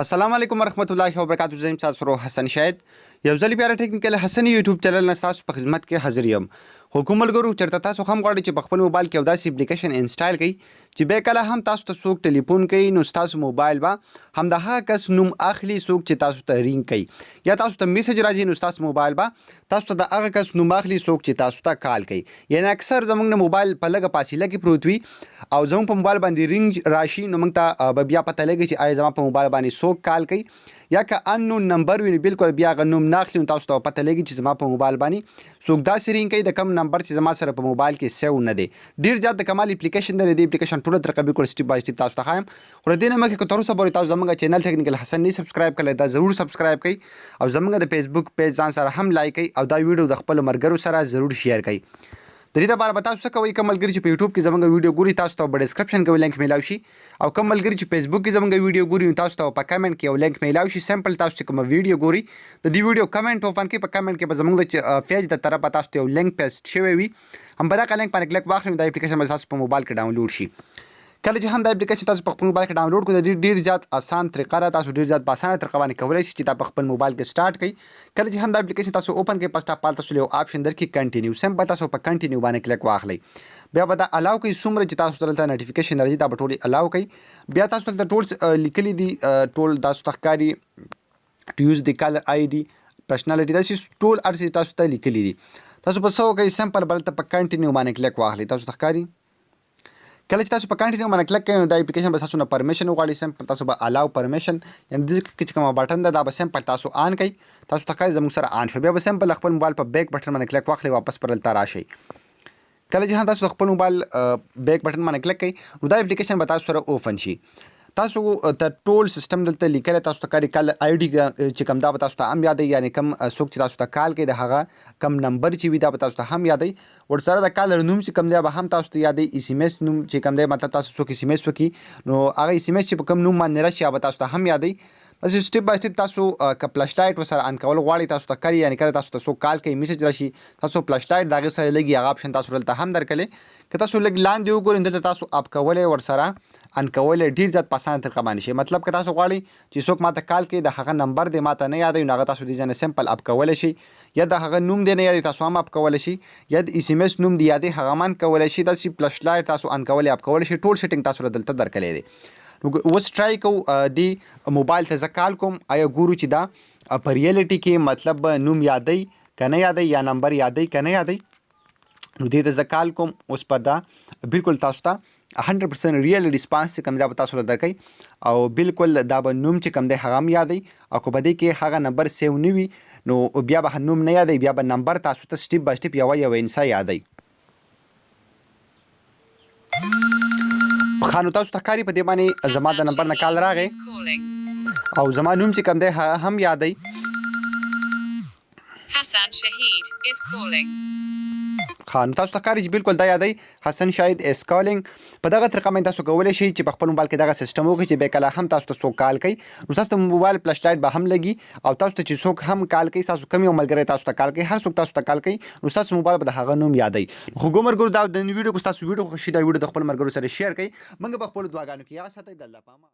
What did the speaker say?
السلام علیکم ورحمت الله وبرکاته. زه یم ستاسو ورور حسن شاهد، یو ځل بیا ټیکنیکل حسن یوټیوب چینل نه ستاسو په خدمت کې حاضر یم. خو کوم ملګرو چېرته تاسو هم غواړئ چې په خپل موبایل کې یو داسې اپلیکیشن انسټال کړئ چې بیا کله هم تاسو ته څوک ټلیفون کوي نو ستاسو موبایل به هم د هغه کس نوم اخلي څوک چې تاسو ته رینګ کوي، یا تاسو ته میسج راځي نو ستاسو موبایل به تاسو ته د هغه کس نوم اخلي څوک چې تاسو ته کال کوي. یعنی اکثر زمونږ نه موبایل په لږه فاصله کې پروت وي او زمونږ په موبایل باندې رینګ راشي نو موږ ته به بیا پته لګي چې آیا زما په موبایل باندې څوک کال کوي، یا که انون نمبر وي نو بالکل بیا هغه نوم نه اخلي نو تاسو ته پته لګي چې زما په موبایل باندې څوک داسې رینګ کوي د کم نمبر چې زما سره په موبایل کې سیو نه دی. ډیر زیات د کمال اپلیکیشن دی، د اپلیکیشن ټوله طریقه بالکل سټیپ بای سټیپ تاسو ته ښایم. خو له دې نه مخکې که تر اوسه پورې تاسو زمونږ چینل ټیکنیکل حسن نه سبسکرایب کړی دا ضرور سبسکرایب کړئ او زمونږ د فیسبوک پیج ځان سره هم لایک کړئ او دا ویډیو د خپلو ملګرو سره ضرور شیر کړئ. د دې لپاره به تاسو څه کوئ، کوم ملګري چې په یوټیوب کې زمونږ ویډیو ګوري تاسو ته به ډیسکرپشن کې لینک میلاو شي او کوم ملګري چې فیسبوک کې زمونږ ویډیو ګوري نو تاسو ته په کمنټ کې یو لینک میلاو شي. سمپل تاسو چې کوم ویډیو ګوري د دې ویډیو کمنټ اوپن کړئ، په کمنټ کې به زمونږ د پیج د طرفه تاسو ته یو لینک پیسټ شوی وي، هم په دغه لینک باندې کلیک واخلئ نو دا اپلیکیشن به تاسو په موبایل کې ډاونلوډ شي. کله چې هم دا اپلیکیشن تاسو په خپل موبایل کې ډاونلوډ کړئ د دې ډیر زیات اسان طریقه ده، تاسو ډیر زیات په اسانه طریقه باندې کولای شئ چې دا په خپل موبایل کې سٹارټ کړئ. کله چې هم دا اپلیکیشن تاسو اوپن کړئ پس تا تاسو یو آپشن درکې کنټینیو، سمپل تاسو په کنټینیو باندې کلیک واخلئ، بیا به دا الاو کوي څومره چې تاسو دلته نوټیفیکیشن راځي دا به ټولې الاو کوي. بیا تاسو دلته ټول لیکلي دي، ټول تاسو ته ښکاري ټو یوز د کالر آی ډي پرسنالټي، داسې ټول هر څه تاسو ته لیکلي دي. تاسو په څه وکړئ، سمپل بل ته په کنټینیو باندې کلیک واخلئ، تاسو ته ښکاري. کله چې تاسو په کنټینیو باندې کلیک کوئ نو دا اپلیکیشن به تاسو نه پرمیشن وغواړي، سمپل تاسو به الاو پرمیشن، یعنی دې کې چې کومه بټن ده دا به سمپل تاسو آن کړئ، تاسو ته ښکاري زموږ سره آن شو. بیا به سمپل خپل موبایل په بیک بټن باندې کلیک واخلئ، واپس پر دلته راشئ. کله چې هم تاسو خپل موبایل بیک بټن باندې کلیک کړئ نو دا اپلیکیشن به تاسو سره اوپن شي. تاسو ته ټول سیستم دلته لیکلی، تاسو ته کاري کال آی ډي چې کوم دا به تاسو ته هم یادوي، یعنی کوم څوک چې تاسو ته کال کوي د هغه کوم نمبر چې وي دا به تاسو ته هم یادوي، ورسره د کالر نوم چې کوم دی به هم تاسو ته یادوي، اس ام اس نوم چې کوم دی مطلب تاسو څوک اس ام اس وکړي نو هغه اس ام اس چې په کوم نوم باندې راشي هغه به تاسو ته هم یادوي. تاسو سټیپ بای سټیپ تاسو که فلش لایټ ورسره آن کول غواړئ تاسو ته کاري، یعنی کله تاسو ته څوک کال کوي میسج راشي تاسو فلش لایټ د هغې سره لګي هغه آپشن تاسو دلته هم درکړی. که تاسو لږ لاندې وګورئ دلته تاسو اپ کولی ورسره ان کولی ډیر زیات په اسانه طریقه باندې شي. مطلب که تاسو غواړئ چې څوک ماته کال کوي د هغه نمبر دی ماته نه یادوي نو هغه تاسو دې ځای نه سمپل اپ کولی شئ، یا د هغه نوم دی نه یادوي تاسو هم اپ کولی شئ، یا د اس ام اس نوم دی یادوي هغه هم ان کولی شئ. داسې فلش لایټ تاسو ان کولی اپ کولی شئ، ټول سیټینګ تاسو له دلته درکړی دی. نو اوس ټرای کوو دې موبایل ته زه کال کوم، آیا ګورو چې دا په ریالټي کې مطلب نوم یادوي که نه یادوي یا نمبر یادوي که نه یادوي. نو دې ته زه کال کوم اوس په دا بالکل تاسو ته 100% ریل ریسپانس چې کوم دا به تاسو له درکوي او بالکل دا به نوم چې کوم دی هغه هم یادوي، او که په دې کې هغه نمبر سیو نه وي نو بیا به نوم نه یادوي، بیا به نمبر تاسو ته سټیپ بای سټیپ یوه یوه انسا یادوي. ښه نو تاسو ته ښکاري په دې باندې زما د نمبر نه کال راغی او زما نوم چې کوم دی هغه هم یادوي. Hassan Shahid is calling. ښه نو تاسو ته ښکاري چې بالکل دا یادوي حسن شاهد از کالینګ. په دغه طریقه باندې تاسو کولی شئ چې په خپل موبایل کې دغه سیستم وکړئ چې بیا کله هم تاسو ته څوک کال کوي نو ستاسو د موبایل فلش لایټ به هم لګي او تاسو ته چې څوک هم کال کوي، ستاسو کوم یو ملګری تاسو ته کال کوي، هر څوک تاسو ته کال کوي نو ستاسو موبایل به د هغه نوم یادوي. خو ګو ملګرو دا د نن ویډیو که ستاسو ویډیو خوښ شي دا ویډیو د خپل ملګرو سره شیر کړئ. موږ به خپلو دعاګانو کې یاد ساتئ. د الله په امان.